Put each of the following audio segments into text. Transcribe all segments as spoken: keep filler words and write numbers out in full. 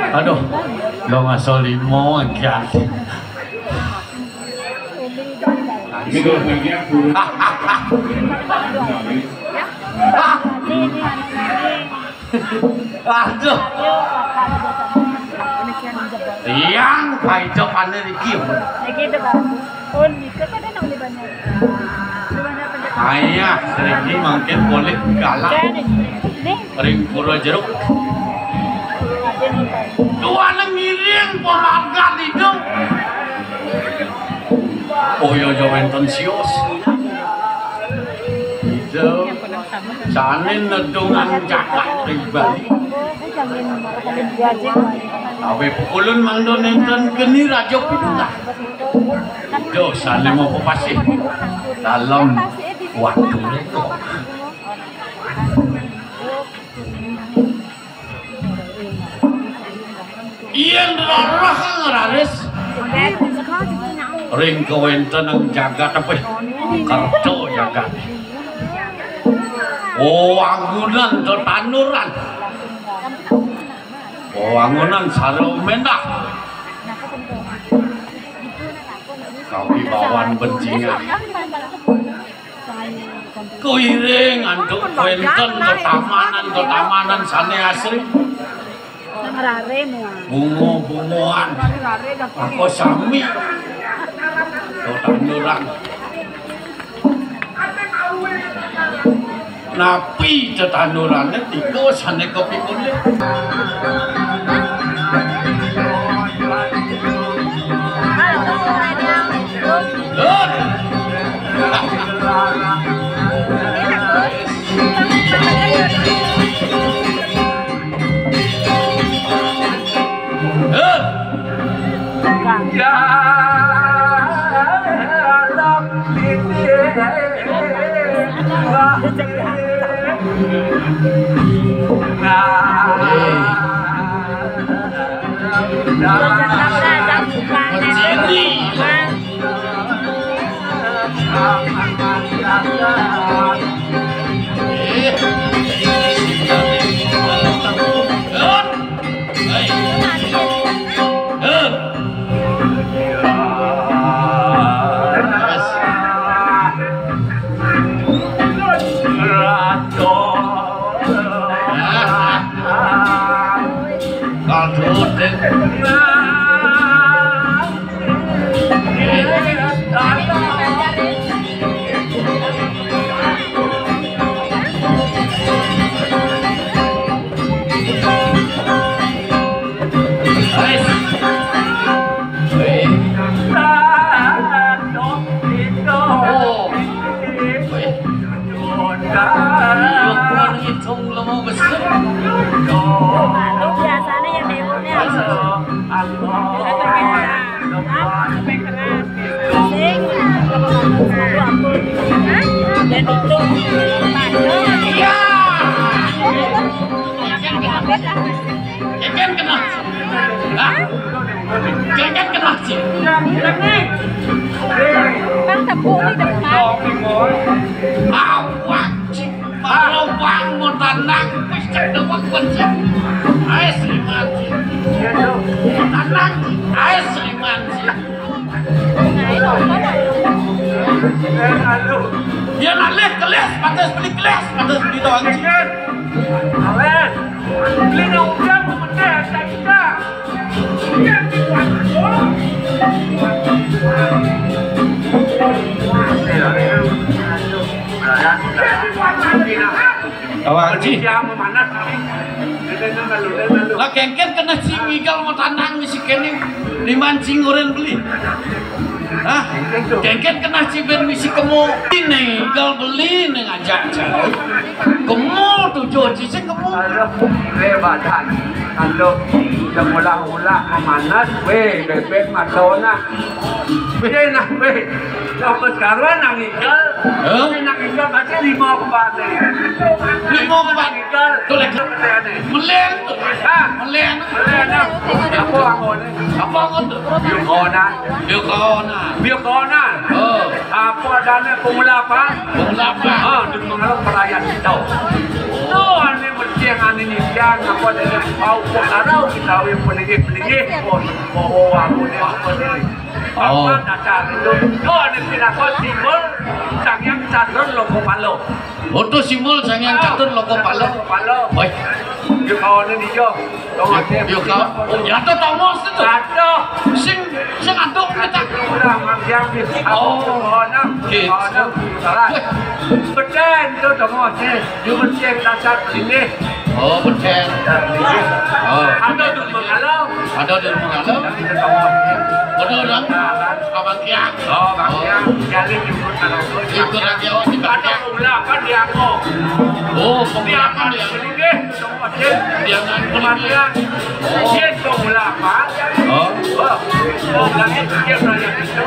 Aduh, lo ngaso limo aja. Aduh. Yang paida panen iki. Lagi ada bagus. Oh, nika kada nak di mana? Di mana pendapat? Ayah, Riki mangkin boleh galak. Nih. Ring Pura Jeruk. Ada nih, Pak. Dua nang ngiring pemagat itu. Oh, ya, ya, wenten sios. Itu. Sané nedungan cakak pribadi. Awe pukulun mangdo nenten geni Raja Pidungan. Duh, sané mau pepasih. Dalam waktu itu. Yen rarah ngeraris ring kawentenan jagat apa? Kerta jagat. Oh, wangunan tetanduran. Oh, wangunan saro mendah. Kawibawan bencingan. Kuiring antuk wénten tetamanan-tetamanan sané asri. Nang rare muah. Bunga-bungaan. Apa sami? Tetanduran. Napi tetandurané tiga sané kapikundé? Biasanya yang demonya. Sing, kalau bagus, lalu aku. Hah? Dan itu. Iya. Keken kena. Hah? Keken kena sih. Bang, tepung nih, tepung. Awak. Kalau bang mau tandang, pasti ada waktu sih. Ayo, Sri Manji. Mau tandang, ayo, Sri Manji. Dia nalih kelas, pantas beli kelas, pantas beli doang sih. Awas, beli nang udah, mau meneh, saya udah. Awak, Ji. Lah, kengken kena sing ngigal mau tandang misi kene. Dimancing orang beli. Hah? Kengken kena si ben misi kemo. Ini ngigal beli, ini ngajak cari. Kemo tujuh, Ji, sing kemo. Aduh, eh, badan. Aduh, udah mula-mula memanas, weh, bebek matona. Weh, nah, weh. Lah, pas karuan nang igal. Hah? Nang igal pasti lima kepala. Lima kepala. Igal. Tuh, lek. Melen tuh. Hah? Melen. Melen, nah. Apa angone? Apa angone tuh? Biukona. Biukona. Biukona. Oh. Apa adanya pemula apa? Pemula apa? Ah, di pengaruh perayaan kita. Tuh, ane mesti Yang ane nitian apa dene mau kok larau kita we pelinggih-pelinggih pun bawa warune apa dene. Oh. Apa dasar itu? Yo, ini pinaka simbol Sang Hyang Catur Lokapala. Foto simbol Sang Hyang Catur Lokapala. Lokapala. Woi. Yo kawane dia. Yo, yo, Kak. Oh, ya, ada Thomas itu. Ada. Sing, sing aduk kita. Udah, Mang Hyang. Oh. Kawane. Gitu. Kawane. Salah. Woi. Beden itu Thomas. Yo, mesti yang dasar ini. Oh, beden. Oh. Ada di Manggala. Ada di Manggala. Ada orang. Abang Hyang. Oh, Bang Hyang. Jadi jemput kalau ikut lagi, oh, di Bang Hyang. Ada pengulapan di aku. Oh, pengulapan di aku. Ini, Thomas. Dia ngan kematian. Oh. Dia pengulapan. Oh. Oh, oh, lagi dia saya itu.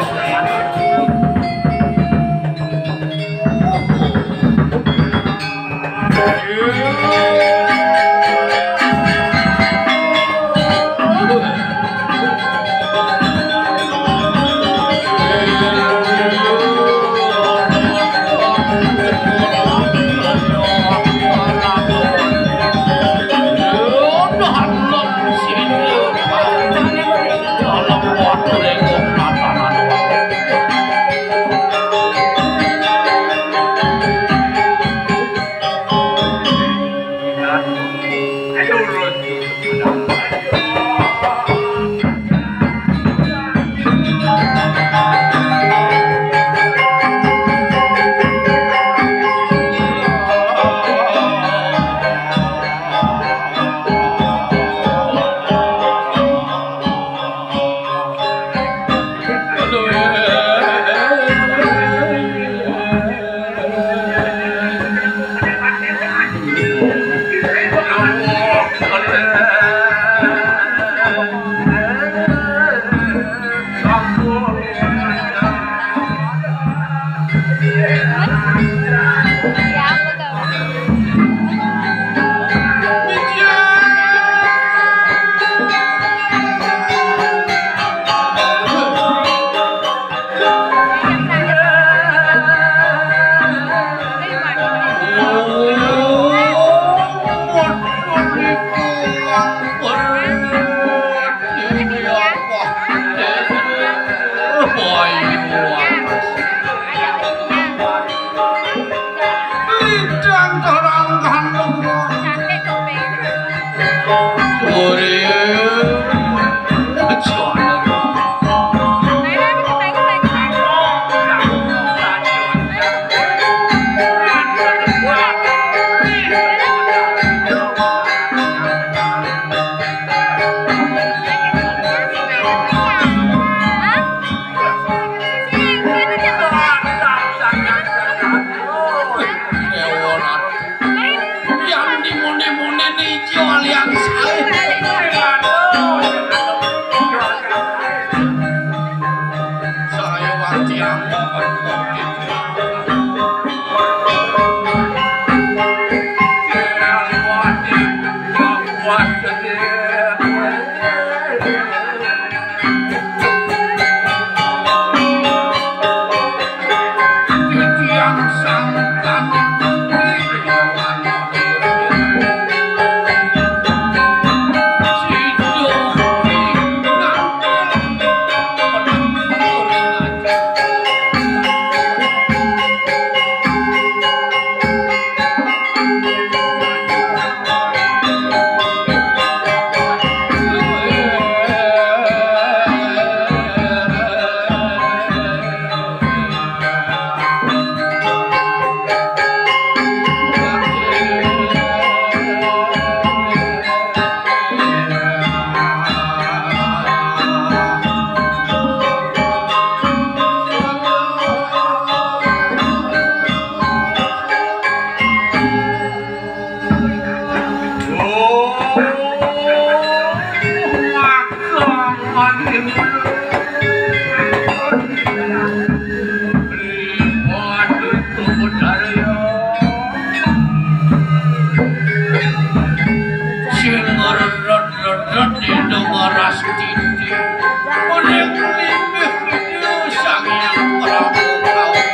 Yang dimune-mune ni iki alian sae. Saya wati aku. Sing ngeredot-redot di dong ras titi. Uling limbih video Sang Hyang Prabu Kawi.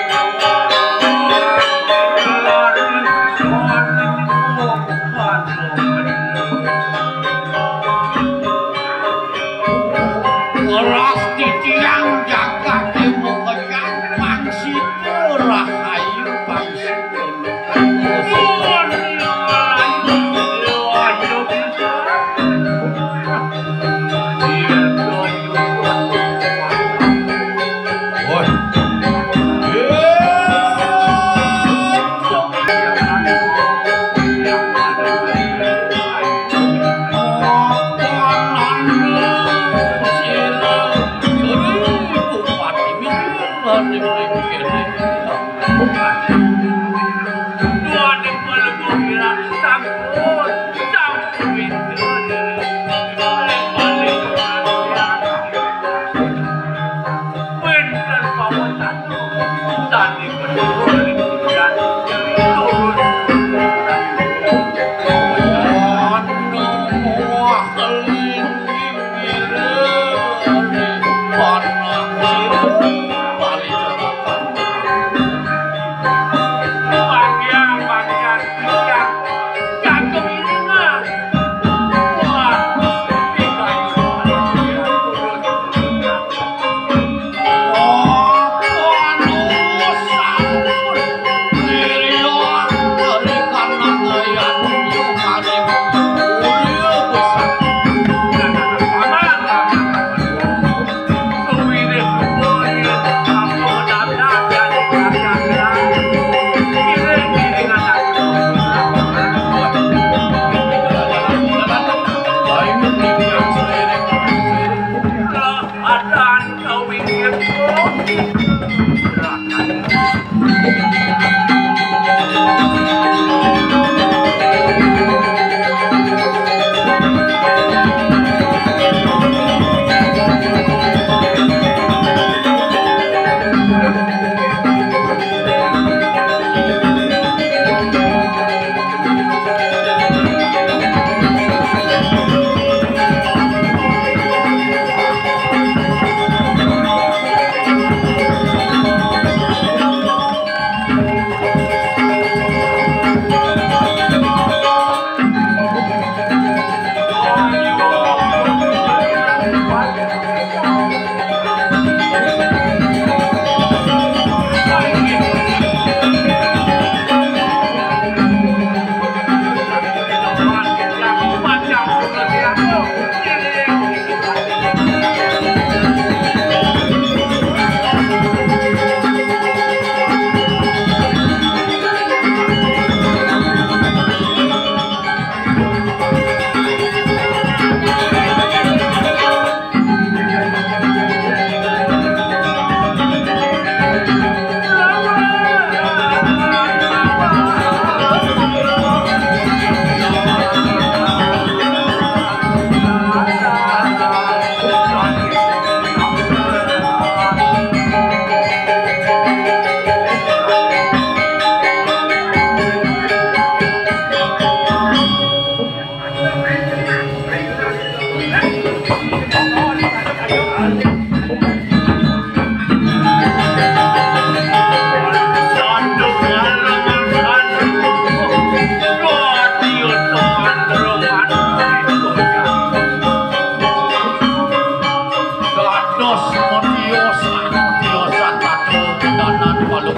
Dados matiosan, matiosan, tato, danan, palung.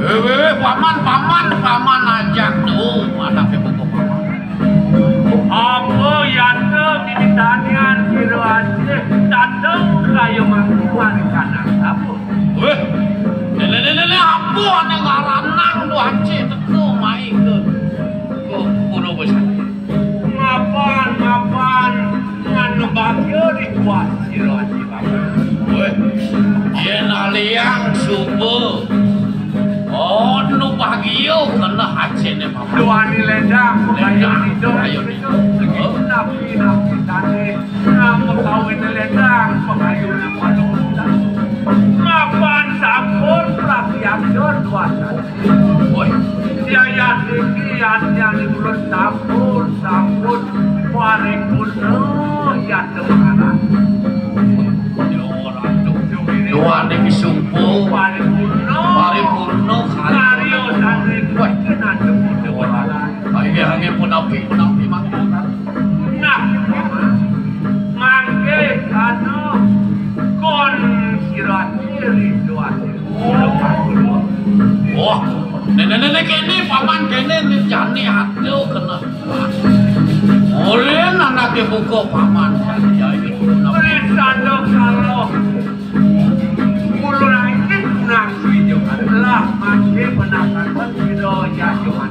Eh, weh, weh, paman, paman, paman ajak tuh, mana ke buku paman? Apa yata bibitanian sira Aceh dateng kaya mangku ari kanang sabun? Weh, lele, lele, lele, apa ane ngaranang tuh Aceh teko mai ke, ke Pura Besar? Mapan, mapan, nganu bagya di kuat sira Aceh, Bapak. Weh, yen aliang suba. Oh, nu bahagia kena hati ni, Bapak. Duani ledang, pekayu Ledang, ida, pekayu ida. Napi, napi tani, nama kawin ledang, pekayu nama ledang. Mapan sampun, pelatihan dua tadi. Woi. Yayat iki, yan, yan, ulun sampun, sampun. Paripurna, ya, Tuhan. Duh, niki sumpung. Paripurna. Paripurna, karya. Karya santri. Wah. Kena temu dewa. Ayo, ayo, punapi, punapi, mangga. Nah, mangke, anu, kon sira diri, Tuhan. Wah, nenek-nenek kene, paman kene, ni jani ada kena. Oleh anake buka paman, jani jaya. Beri sandok sandok. Mula nangkit nang video. Lah, mangke penasaran video ya, Johan.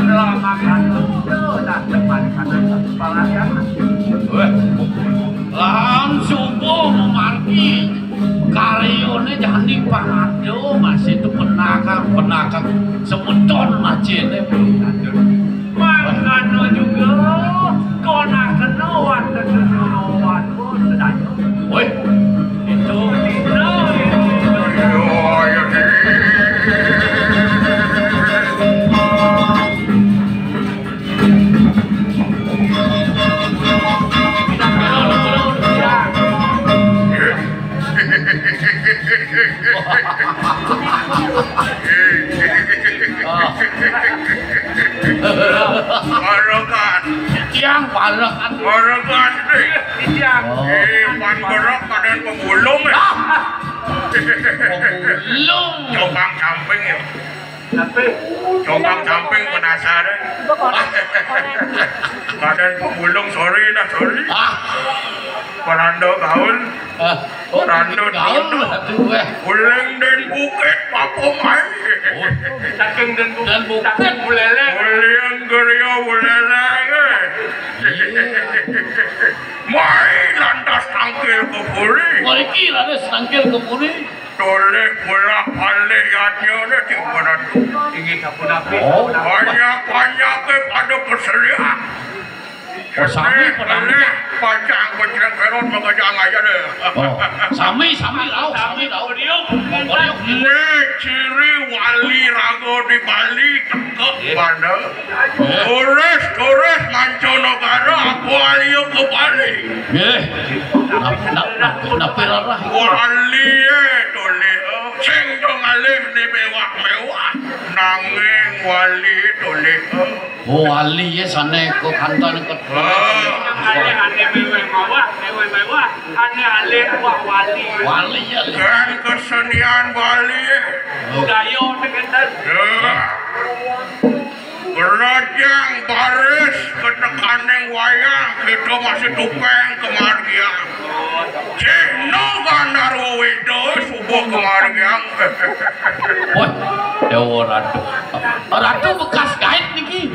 Lah, makan itu, dah, depan kanan, kepala kanan. Weh. Lan subuh memargi karyane jani pangado masih tu penakang, penakang semeton macene. Mangkano juga kona kena wan kena wan sedaya. Woi, itu dina ini. Barokan. Tiang barokan. Barokan, Dek. Tiang. Oh. Eh, pan berok kadén pemulung, ya. Ah. Pemulung. Coba samping, ya. Tapi coba samping penasaran. Kadén pemulung, sorry nah, sorry. Ah. Perando gaul. Ah. Oh, rando gaul, aduh, eh. Uling dén bukit, papo main. Oh. Saking dén bukit, saking buleleng. Uling geria buleleng, eh. Iya. Mai lantas tangkil ke puri. Mriki lantas tangkil ke puri. Tolih bola-balik yadnya né di barat. Inggih sapunapi. Oh. Banyak-banyak pada keselian. Oh, sami. Ini pacang pecrek kerot makajang aja deh. Oh, sami, sami rauh, sami rauh. Ini ciri wali raga di Bali, tekek pada. Eh. Turis-turis mancanegara, apa wali ke Bali? Eh. Nap-, nap-, nap-, napi rarah? Wali, eh, tolih, eh. Sing dong alih ni mewah-mewah. Nanging wali tolih, eh. Oh, wali ya, sané kok kanton kok. Ah. Ané, ané mewah-mewah, mewah-mewah. Ané alih wah wali. Wali ya. Kan kesenian Bali. Budaya tekan. Ya. Gerajang baris ketekaning wayang, kita masih tupeng kemargian. Cihna Gandarwa Weda suba kemargian. Wah, Dewa Ratu. Ratu bekas gaib niki.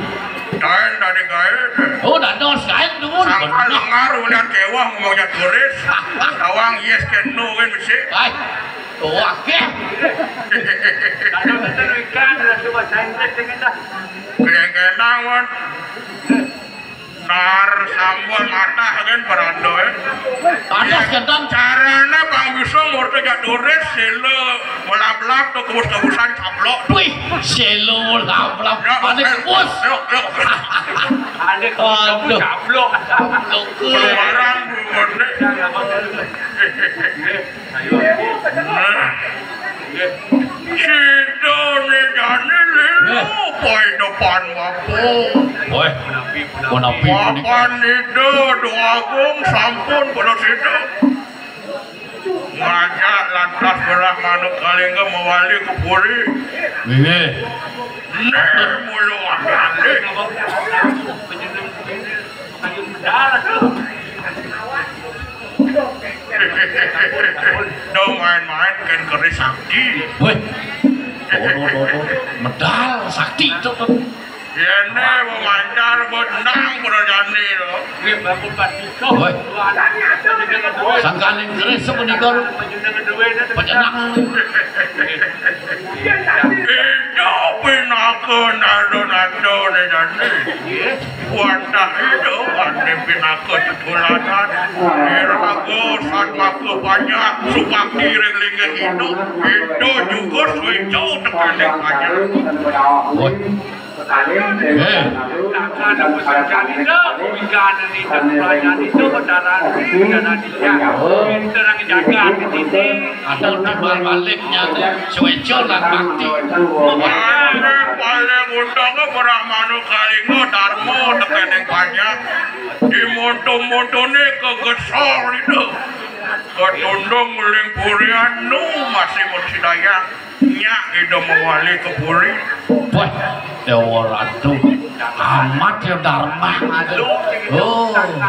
Kain tadi gaib. Oh, dados gaib nuwun. Sangkal lengar ulian kewah ngomongnya turis. Tawang yes can no kan mesti. Hai. Oh, akeh. Kalau betul ikan, Ratu bahasa Inggris dengan dah. Kena-kena, Wan. Nar sambal matah kan perando, eh. Panas, ya, gendang. Carane Bang Yusung murta jak turis, selo melap-lap tuh kebus-kebusan caplok. Wih, selo melap-lap. Yo, ane eh, kebus. Yo, yo. Ane kebus, aduh. Caplok. Caplok. Keluaran, Bu, murta. Nah. Sida né jani lilo. Eh. Pai depan mapa. Woi. Punapi, punapi. Mapan Ida Déwa Agung sampun pada sida. Ngajak lantas Brahmana Kalingga mawali ka puri. Nggih. Né mula akalih. Dong main-main kan keris sakti. Woi. Tuh, tuh, tuh, tuh. Medal sakti itu tuh. Yéné mamancar benang prajani to. Nggih, bangun pas iso. Woi. Sangkaning keris sapunika. Panjenengan duwé. Panjenengan. Ida pinaka nada-nada né jani. Wantah ida ati pinaka tetuladan. Iraga satmaka panjak subakti ring linggih ida. Ida juga suéca tekéning panjak. Woi. Eh. Ada timbal baliknya tuh, suéca lan bakti. Paling, paling untungé Brahmana Kalingga Darma tekéning panjak. Dimonto-montoné kagesol itu. Katundung uling purian nu masih mesti dayang. Nyak ida mawali ka puri. Wah, Déwa Ratu. Amat ya Darma. Oh. Hmm.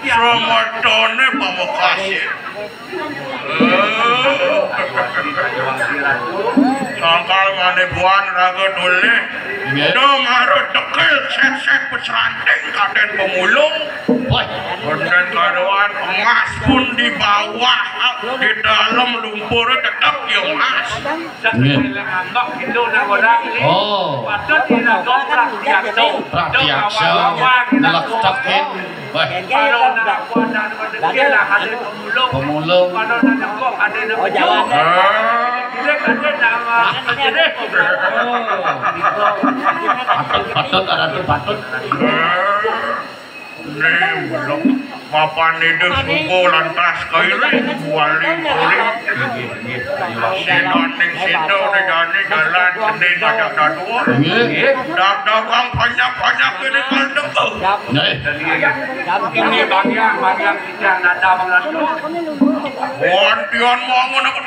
Semetoné pamekasé. Sangkal manipuan raga tulih. Nggih. Ida mara tekil sét-sét pesranting kadén pemulung. Wah. Kadén karuan emas pun di bawah, di dalam lumpur tetep ya emas. Nggih. Oh. Pratiaksa. Ngelektekin. Wah. Pemulung. Oh, jalan. Ah. Patut, patut, ada tuh patut. Né, mulung. Papan hidup suku lantas kairing, wali kuring. Sida ning sida, ning jani jalan seni ngajak dadua. Nggih. Dak dagang banyak-banyak ini kan tengku. Nggih. Ini Bang Yang, Bang Yang kita nada Bang Ratu. Wantian mangun aku.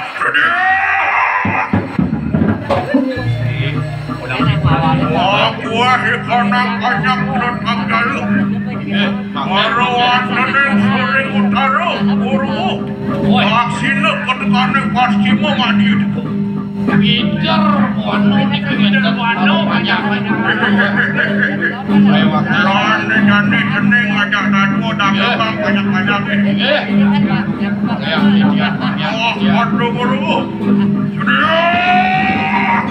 Aku wah ikanang banyak perut anggalu. Marwanening suring utara, guru. Woi. Aksine kedekane pascima mandi. Pinter, wanu, pinter, wanu, banyak, banyak. Lewat. Lan, jani jening ngajak dadua dagang banyak-banyak. Nggih. Wah, waduh, guru. Sudah.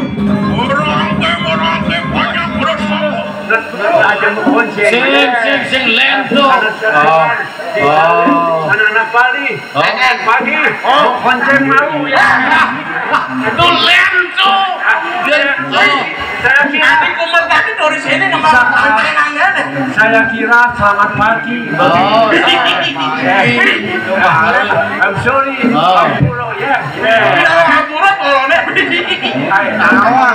Orang ke, orang ke banyak terus. Sing, sing, sing, lento. Oh. Oh. Anak-anak Bali. Oh. Pagi. Oh, konsen mau ya. Itu lento. Lento. Saya kira, saya kira selamat pagi. Oh. Eh, I'm sorry. Oh. Ampura, ya. Ya. Ampura, kalau nih. Ay, tawa.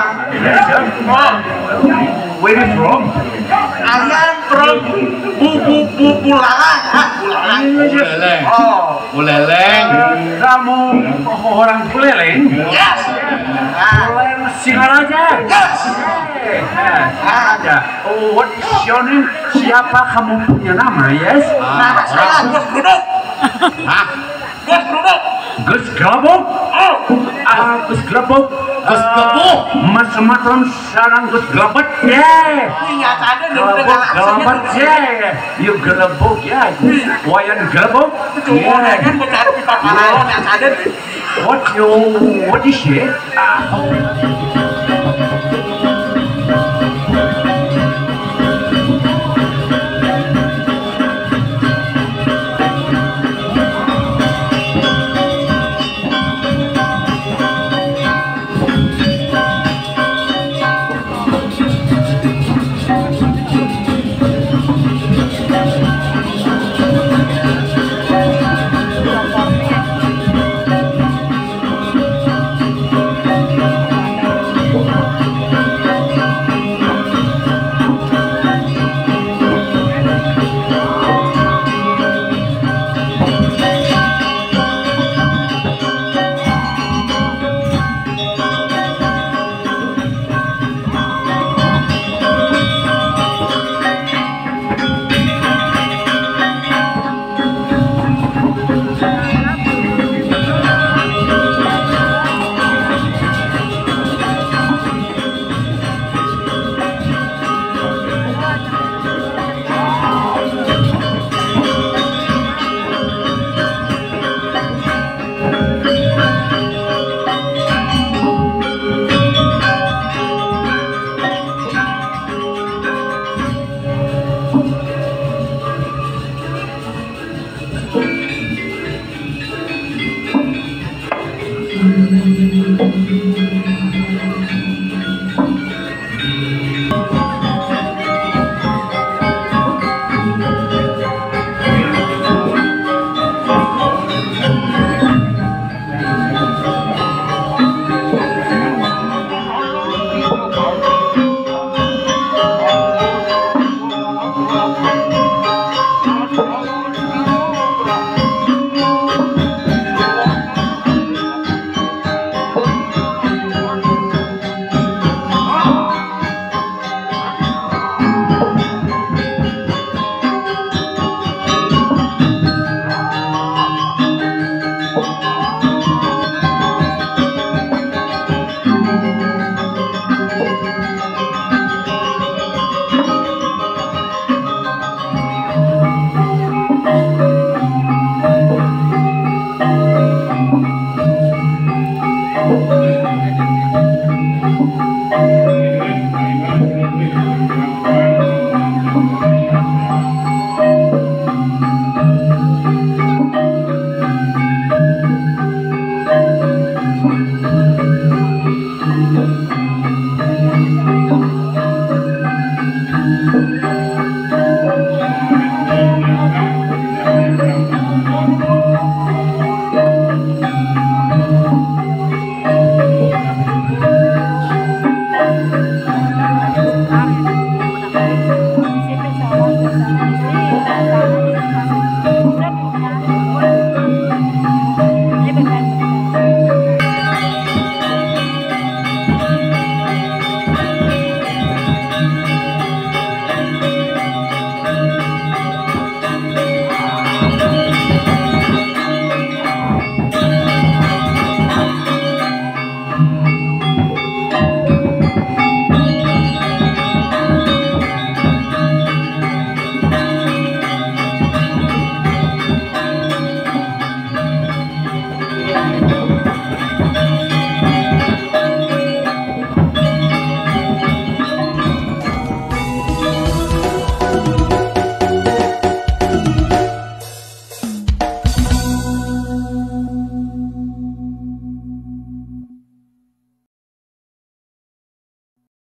Where you from? I am from Bu, Bu, Bu, Bulalang. Ah, Bulalang. Buleleng. Oh. Buleleng. Kamu orang Buleleng? Yes. Ah. Buleleng Singaraja? Yes. Yes. Ah. Oh, what is your name? Siapa kamu punya nama, yes? Ah. Nama saya Gus Duduk. Hah? Gus Gelebuk. Gus Gelebuk? Oh. Ah, Gus Gelebuk. Gus Gelebuk. Mas Sumatran sareng Gus Gelebet, ya. Iya, ada dong. Gelebuk, Gelebet, ya. You Gelebuk, ya. Wayan Gelebuk. Itu ya. Kan betul, kita pahlawan yang ada. What you, what is it? Ah.